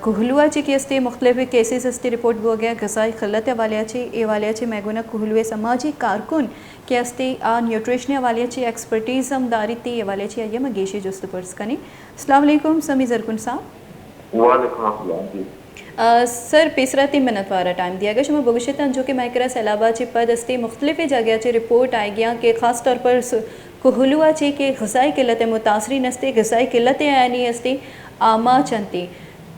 کوہلو ءَ چہ کہ استے مختلف کیسز استے رپورٹ بوگ ءَ غذائی قلت ءِ حوالے ءَ چہ، اے حوالے ءَ چہ مئے گونا کوہلو ءِ سماجی کارکن کہ استے آ نیوٹریشن ءِ حوالے ءَ چہ ایکسپرٹیز ہم داریت، اے حوالے ءَ چہ آئی ءَ ما گیشیں جست ءُ پرس کنیں۔ السلام علیکم سمی زرگن صاحب۔ وعلیکم السلام جی۔ آ، سر، پیسرا تئی منتوار ءَ ٹائم دیگ ءَ۔ شما بگوشت انچو کہ مئے کرا سیلاب ءَ چہ پد استے مختلف جاگہ ءَ چہ رپورٹ آئیگیاں کہ خاص طور پر س-، کوہلو ءَ چہ کہ غذائی قلت ءِ متاثرین استے، غذائی قلت ءِ یعنی استے آماچ انت۔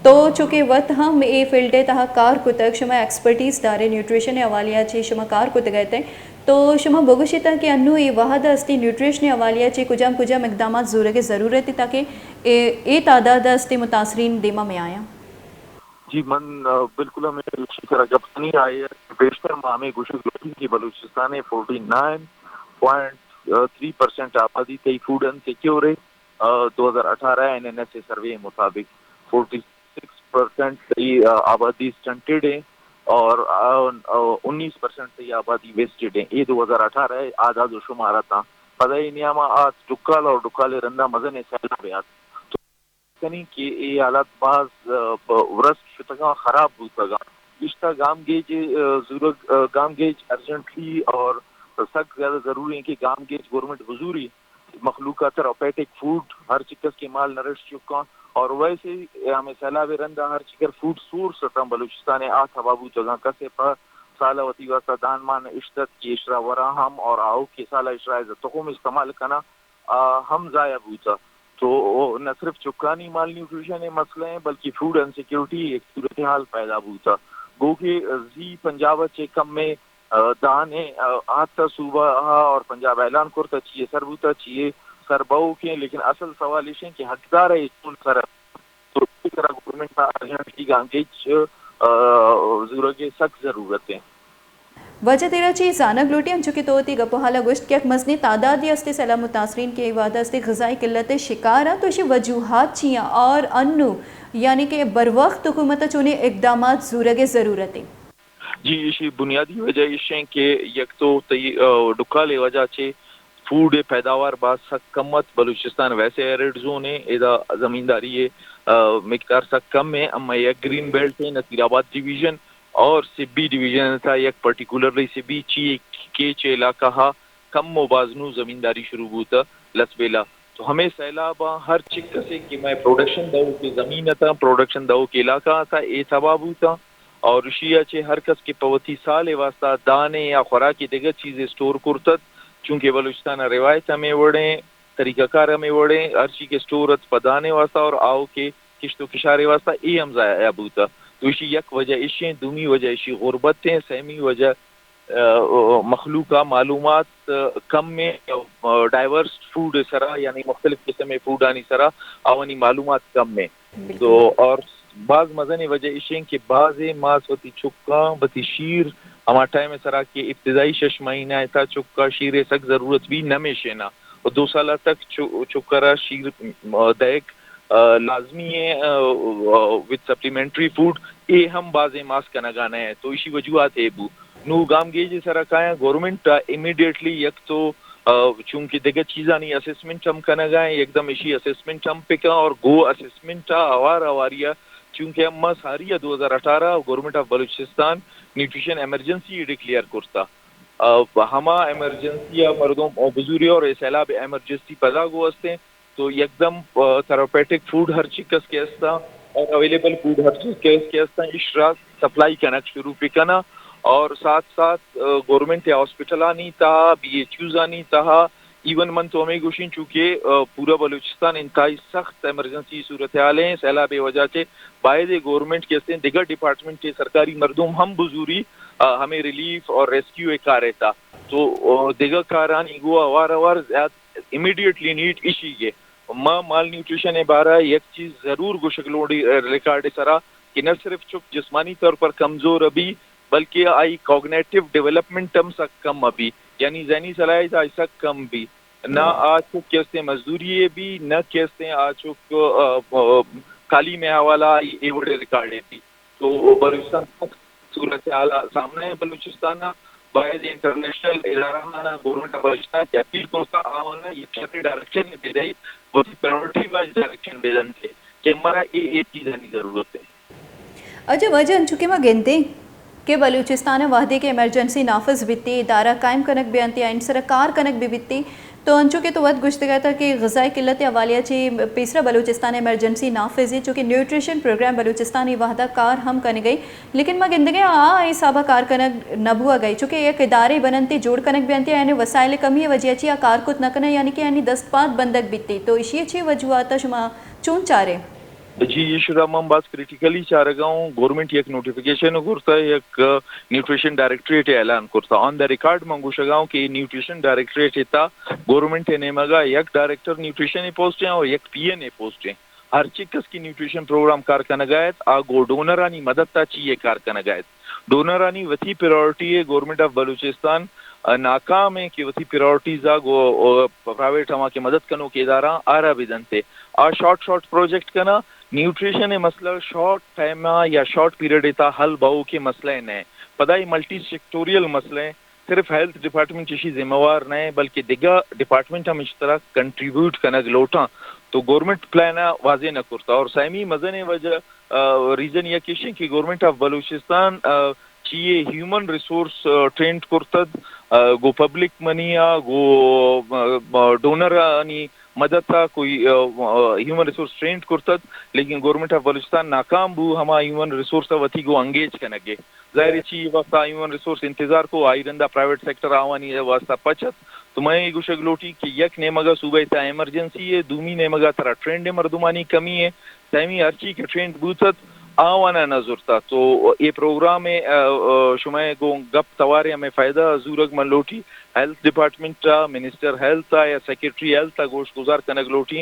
تو چونکہ وت ہم اے فیلڈ ءِ تہا کار کتگ، شما ایکسپرٹیز دارے، نیوٹریشن ءِ حوالے ءَ چہ شما کار کتگ ات، تو شما بگوشیت کہ انو اے وہد ءَ استی نیوٹریشن ءِ حوالے ءَ چہ کجام کجام اقدامات زورگ ءِ ضرورت ہے تاکہ اے، اے تعداد ءَ استی متاثرین دیما میں آیاں؟ جی، من، آ، بالکل ہمے ایشی سرا گپ کنی آئے کہ بیشتر ما ہمے گوشگ لوٹیں کہ بلوچستان ءِ forty nine point three percent آبادی تئی فوڈ انسیکیور ہے۔ آ، دو ہزار اٹھارہ N N S A survey مطابق فورٹی سکس پرسینٹ تئی، آ، آبادی سٹنٹڈ ہے اور، آ، آ، انیس پرسینٹ تئی آبادی ویسٹڈ ہے۔ یہ دو ہزار اٹھارہ ءِ اعداد و شمارات آں۔ پدا اے نیاما آ ڈکال اور ڈکال ءِ رندا مزن سیلاب آت۔ تو کنیں کہ اے حالات باز، آ، ب-، ورسٹ شتگاں، خراب بوتگاں۔ اشتا گامگیج، آ، زورگ، آ، گامگیج ارجنٹلی اور سک زیادہ ضروری ہیں کہ گامگیج گورنمنٹ بزوری مخلوق ءَ تھراپیٹک فوڈ، ہر چکس کہ مال نرش چکاں اور ویسے ہمیں سیلاب رندا ہر چکر فوڈ سورس اتاں بلوچستان ءِ آ تباہ بوتگاں۔ کسے پہ سال ءَ وتی واسطہ دان مان اشتت کہ اشرا وراں ہم اور آؤ کہ سال ءَ اشرا ایز تخم استعمال کناں، آ، ہم ضائع بوتا۔ تو نہ صرف چکانی مال نیوٹریشن ءِ مسئلہ ہیں، بلکہ فوڈ انسیکیورٹی ایک صورتحال پیدا بوتا۔ گو کہ زی پنجاب ءَ چہ کم میں، آ، دان ءِ، آ، آتا صوبہ ءَ اور پنجاب اعلان کرتا چیئے سر بوتا، چیئے سر بوکیں، لیکن اصل سوال ایش ہیں کہ حقدار ہے چون سر تو اسی طرح گورنمنٹ ءَ ارجنٹلی گامگیج، آ، زورگ ءِ سک ضرورت ہیں۔ واجہ تیرا چی زانگ لوٹی، انچو کہ تو وتی گپ و حالا گوشت کہ یک مزنیں تعدادے استے سیلاب متاثرین کہ اے وہد استے غذائی قلت ءِ شکار انت، تو ایشی وجوہات چی ہیں اور انو یعنی کہ بروقت حکومت ءَ چونیں اقدامات زورگ ءِ ضرورت ہے؟ جی، ایشی بنیادی وجہ ایش ہیں کہ یک تو تئی، آ، ڈکال ءِ وجہ چہ فوڈ ءِ پیداوار باز سک کم ات۔ بلوچستان ویسے ایرڈ زون ہے، ادا زمینداری ءِ، آ، مقدار سک کم ہے، اما یک گرین بیلٹ ہے، نصیر آباد ڈویژن اور سبی ڈویژن تھا، یک پرٹیکولرلی سبی چی کیچ علاقہ ہا کم و باز نو زمینداری شروع بوتا لسبیلا۔ تو ہمے سیلاباں ہر چکسے کہ مئے پروڈکشن دئوکیں زمین اتاں، پروڈکشن دئوکیں علاقہ اتاں، اے تباہ بوتاں اور اشی ءَ چہ ہر کس کہ پہ وتی سال ءِ واسطہ دانے یا خوراکی دگہ چیزے اسٹور کرتت، چونکہ بلوچستان ءِ روایت ہمے وڑیں، طریقہ کار ہمے وڑیں، ہر چی کہ اسٹور ات پہ دانے واسطہ اور آؤ کہ کشت و کشارے واسطہ اے ہم ضائع بوتا۔ تو اشی یک وجہ اشیں، دومی وجہ اشی غربت ہیں، سیمی وجہ آ، مخلوق ءَ معلومات، آ، کم ایں، آ، ڈائیورس فوڈ سرا، یعنی مختلف قسم فوڈانی سرا آوانی معلومات کم ایں۔ تو اور باز مزنیں وجہ ایش ایں کہ بازیں ماس وتی چکاں وتی شیر ہما ٹائم سرا کہ ابتدائی شش مہینہ تا چکا شیر سک ضرورت بی نمیشینا و دو سال تک چ-، چکرا شیر، آ، دئیک، آ، لازمی ایں، آ، آ، وتھ سپلیمنٹری فوڈ، اے ہم بازیں ماس کنگا نہ ایں۔ تو ایشی وجوہات اے بو۔ نوں گامگیج ءِ سرا کایاں گورنمنٹ ءَ امیڈیٹلی یک تو، آ، چونکہ دگہ چیزانی اسسمنٹ ہم کنگا ایں، یکدم ایشی اسسمنٹ ہم پکاں اور گو اسسمنٹ ءَ ہوار ہواری ءَ چونکہ ما ساری ءَ دو ہزار اٹھارہ government of Balochistan nutrition emergency declare کرتا۔ آ، ہما ایمرجنسی ءَ مردم بزوری اور اے سیلاب ایمرجنسی پدا گو استیں۔ تو یکدم، آ، تھراپیٹک فوڈ ہر چی کس کہ استا اور اویلیبل فوڈ ہر چی کس کہ استا، اشرا سپلائی کنگ شروع بکنا اور ساتھ ساتھ، آ، گورنمنٹ ہاسپٹلانی تہا، بی ایچ یوزانی تہا، ایون من تو ہمیں گوشیں چونکہ، آ، پورا بلوچستان انتہائی سخت ایمرجنسی صورتحال ہیں، سیلاب وجہ چہ باید گورنمنٹ کہ استیں دگہ ڈپارٹمنٹ سرکاری مردم ہم بزوری، آ، ہمیں ریلیف اور ریسکیو کار ایتا۔ تو، آ، دگہ کارانی گو اوار اوار زیاد امیڈیٹلی نیڈ اشی گے۔ ما مال نیوٹریشن ءِ بارہ ءَ یک چیز ضرور گوشگ لوڑی، آ، ریکارڈ ءِ سرا کہ نہ صرف چک جسمانی طور پر کمزور ابی، بلکہ آئی کوگنیٹو ڈیولپمنٹ ہم سک کم ابی، یعنی ذہنی صلاحیت آئی سک کم بی۔ نہ آ چک کہ استیں مزدوری ءَ بی، نہ کہ استیں آ چک، آ، آ، تعلیم ءِ حوالہ ءَ اے وڑیں ریکارڈ ءَ بی۔ تو بلوچستان سخت صورتحال ءِ سامنا ایں۔ بلوچستان ءَ باید انٹرنیشنل ادارہ آناں گورنمنٹ آف بلوچستان کہ اپیل کرتا آواناں یک شریں ڈائریکشن بدئیت، وتی پرائیورٹی وائز ڈائریکشن بدنت کہ کہ مارا اے اے چیزانی ضرورت ہے۔ اچھا، واجہ، انچو کہ ما گندیں کہ بلوچستان ء وہدے کہ ایمرجنسی نافذ بیتی، ادارہ قائم کنگ بیانتی، آئین سرا کار کنگ بہ بیتی، تو انچو کہ تو وت گوشتگ ات کہ غذائی قلت ء حوالے ء چہ پیسرا بلوچستان ایمرجنسی نافذ ہے، چونکہ نیوٹریشن پروگرام بلوچستان ء وہدا کار ہم کنگ ء، لیکن ما گندگ ء آ حساب ء کار کنگ نہ بوگ ء، چونکہ یک ادارے بننتے جوڑ کنگ بیانتے، یعنی وسائل کمی ء وجہ چی آ کار کت نہ کنہ، یعنی کہ یعنی دست پاد بندگ بیتی، تو اشی ء چی وجوہات ء شما چون چارے؟ جی، یہ شدا من باز کریٹیکلی چارگا ہوں۔ گورنمنٹ یک نوٹیفیکیشن کرتا، یک، آ، نیوٹریشن ڈائریکٹریٹ اعلان کرتا۔ آن دا ریکارڈ من گوشگا ہوں کہ یہ نیوٹریشن ڈائریکٹریٹ تا گورنمنٹ نیمگا یک ڈائریکٹر نیوٹریشن پوسٹ ہیں اور یک پی این اے پوسٹ ہیں۔ ہر چی کس کی نیوٹریشن پروگرام کار کنگا ہے، آ گو ڈونرانی مدد تا چیئے کار کنگا ہے۔ ڈونرانی وتی پرائرٹی ہے، گورنمنٹ آف بلوچستان، آ، ناکام ہے کہ وتی پرائرٹیز آ گو، آ، پرائیویٹ ہما کہ مدد کنوکیں ادارہ آرا بدنتے۔ آ شارٹ شارٹ پروجیکٹ کنا، نیوٹریشن ء مسئلہ شارٹ ٹائم ء یا شارٹ پیریڈ ء تھا حل بوؤکیں مسئلہ نہ۔ پدا اے ملٹی سیکٹوریل مسئلہ، صرف ہیلتھ ڈپارٹمنٹ چشی ذمہ وار نہ، بلکہ دگہ ڈپارٹمنٹ ہم اس طرح کنٹریبیوٹ کنگ لوٹاں۔ تو گورنمنٹ پلان ء واضح نہ کرتا۔ اور سیمی مزن وجہ، آ، ریزن یک ایش کہ گورنمنٹ آف بلوچستان، آ، چی اے ہیومن ریسورس، آ، ٹرینڈ کرتد، آ، گو پبلک منی آ، گو، آ، آ، ڈونر آنی مدد تا کوئی، آ، آ، ہیومن ریسورس ٹرینڈ کرتد، لیکن گورنمنٹ آف بلوچستان ناکام بو ہما ہیومن ریسورس ء وتی گو انگیج کنگ ء۔ ظاہر ہے چی وقت آ ہیومن ریسورس انتظار کو، آئی رندا پرائیویٹ سیکٹر آوانی واسطہ پچ ات۔ تو میں گوشگ لوٹی کہ یک نیمگا صوبہ تا ایمرجنسی ہے، دومی نیمگا ترا ٹرینڈ مردمانی کمی ہے، سیمی ہرچی کہ ٹرینڈ بوتت آوانا نہ زرتا۔ تو اے پروگرام ء، آ، آ، شمئے گوں گپ توارے ہمیں فائدہ زورگ من لوٹی۔ ہیلتھ ڈپارٹمنٹ ء، منسٹر ہیلتھ ء یا سیکرٹری ہیلتھ ء گوش گزار کنگ لوٹی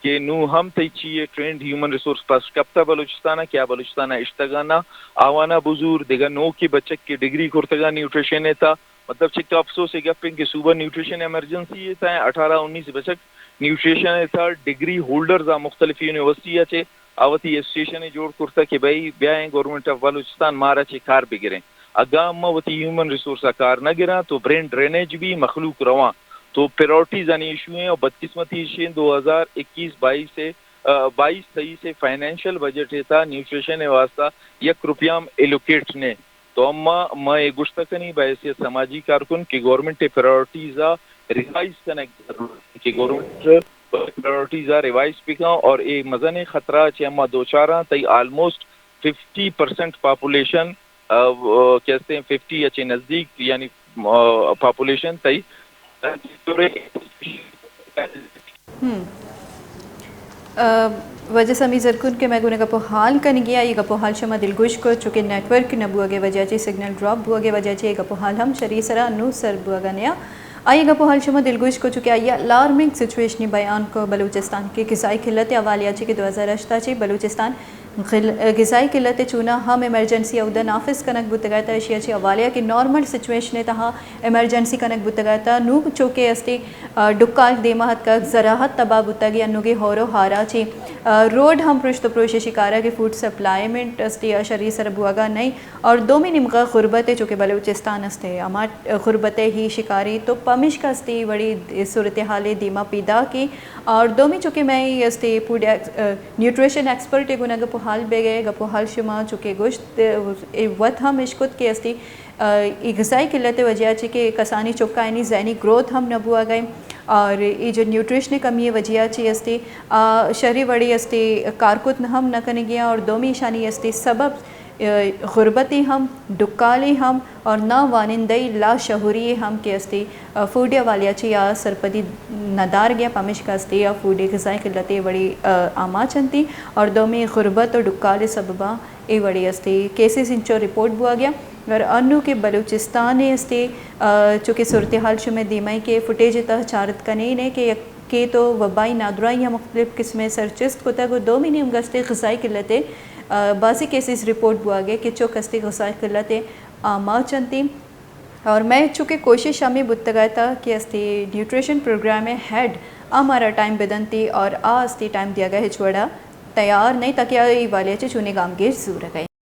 کہ نوں ہم تئی چی اے ٹرینڈ ہیومن ریسورس پس کپتا بلوچستان ء، کیا بلوچستان ء اشتگانا آوانا بزور، دگہ نوکی بچک کہ ڈگری کرتگا نیوٹریشن ء تا، مطلب چکا افسوس ء گپ انت کہ صوبہ نیوٹریشن ایمرجنسی ء تا اٹھارہ انیس بچک نیوٹریشن ء تا ڈگری ہولڈرز آ مختلف یونیورسٹی ء چہ آ وتی ایسوسیشن ء جوڑ کرتگ کہ بھئی بیائیں گورنمنٹ آف بلوچستان مارا چہ کار بگریں۔ اگاں ما وتی ہیومن ریسورس ء کار نہ گراں تو برین ڈرینیج بھی مخلوق رواں۔ تو پرائرٹیز آنی ایشو ہیں اور بدقسمتی ایش ہیں دو ہزار اکیس بائیس ء، آ، بائیس تئیس ء فائنینشل بجٹ ء تا نیوٹریشن ء واسطہ یک روپیہ ہم ایلوکیٹ نے۔ تو اما ما اے گوشتہ کنی بحیثیت سماجی کارکن کہ گورنمنٹ ء پرائرٹیز ء ریوائز کنگ ضرورت ہے کہ گورنمنٹ پرائرٹیز ء ریوائز بکن اور اے مزن خطرہ چہ اما دوچاراں تئی آلموسٹ ففٹی پرسینٹ پاپولیشن، آ، آ، کہ ہستیں ففٹی یا چہ نزدیک یعنی، آ، پاپولیشن تئی ہم۔ آ، واجہ سمی زرکون کہ مئے گون گپ و حال کنگی آئی گپ و حال شما دلگوش کو، چونکہ نیٹ ورک نہ بوگے وجہ چہ، سگنل ڈراپ بوگے وجہ چہ، گپ و حال ہم شری سرا نو سر بوگا نیا۔ آئی گپ و حال شما دلگوش کو، چونکہ آئی الارمنگ سچویشنی بیان کو بلوچستان کے غذائی قلت حوالے چہ کہ دو ہزار ہشت چہ بلوچستان غل-، غذائی قلت چونا ہم ایمرجنسی عہدہ نافذ کنگ بوتگ ات، اشیا چہ حوالے کہ نارمل سچویشن تہا ایمرجنسی کنگ بوتگ ات۔ نو چوکہ استی، آ، ڈکال دیما اتکگ، زراعت تباہ بوتگ، یا نوگے ہور و ہارا چی، آ، روڈ ہم پرشت و پروش شکارا کہ فوڈ سپلائمنٹ استی، آ، شری سر بوگا نہیں۔ اور دومی نیمگا غربت چوکہ بلوچستان استی، ہما غربت ہی شکاری تو پمشکا استی وڑی صورتحال دیما پیدا کی۔ اور دومی چوکہ میں استی پوڈ ایکس-، آ، نیوٹریشن ایکسپرٹ ء گوں گپ و حال بہ گئے، گپ و حال شما چوکہ گوشت، ء، وت ہم اشکت کہ استی، ء، ای غذائی قلت ء وجہ چہ کہ کسانی چکانی ذہنی گروتھ ہم نہ بوگ ء اور ای جو نیوٹریشن کمی ء وجہ چہ استی، آ، شری وڑی استی کارکت ہم نہ کنگی اور دومی ایشانی استی سبب، ء، غربتی ہم، ڈکالی ہم، اور نا وانندہی لاشعوری ہم کہ استی، آ، فوڈ حوالے چہ یا سرپدی ندار گیا پمشکا استی یا فوڈ غذائی قلت وڑی، آ، آماچ انتی اور دومی غربت و ڈکال سببا اے وڑی استی کیسز انچو رپورٹ بوا گیا۔ اور انو کہ بلوچستان استی، آ، چونکہ صورتحال شمے دیمائی کے فوٹیج تہ چارت کنین ہے کہ یک کے تو وبائی نادراہی مختلف قسم سرچست کتگ و دومی نیمگا استی غذائی قلت، آ، بازی کیسز رپورٹ بوا گئے کہ چک استی غذائی قلت آماچ انتی۔ اور مئے چونکہ کوشش ہمے بوتگ ات کہ استی نیوٹریشن پروگرام ہیڈ آ مارا ٹائم بدنتی اور آ استی ٹائم دیگا ہچ وڑا تیار نہیں تاکہ آ ای والے چہ چونی گامگیج زورگئے۔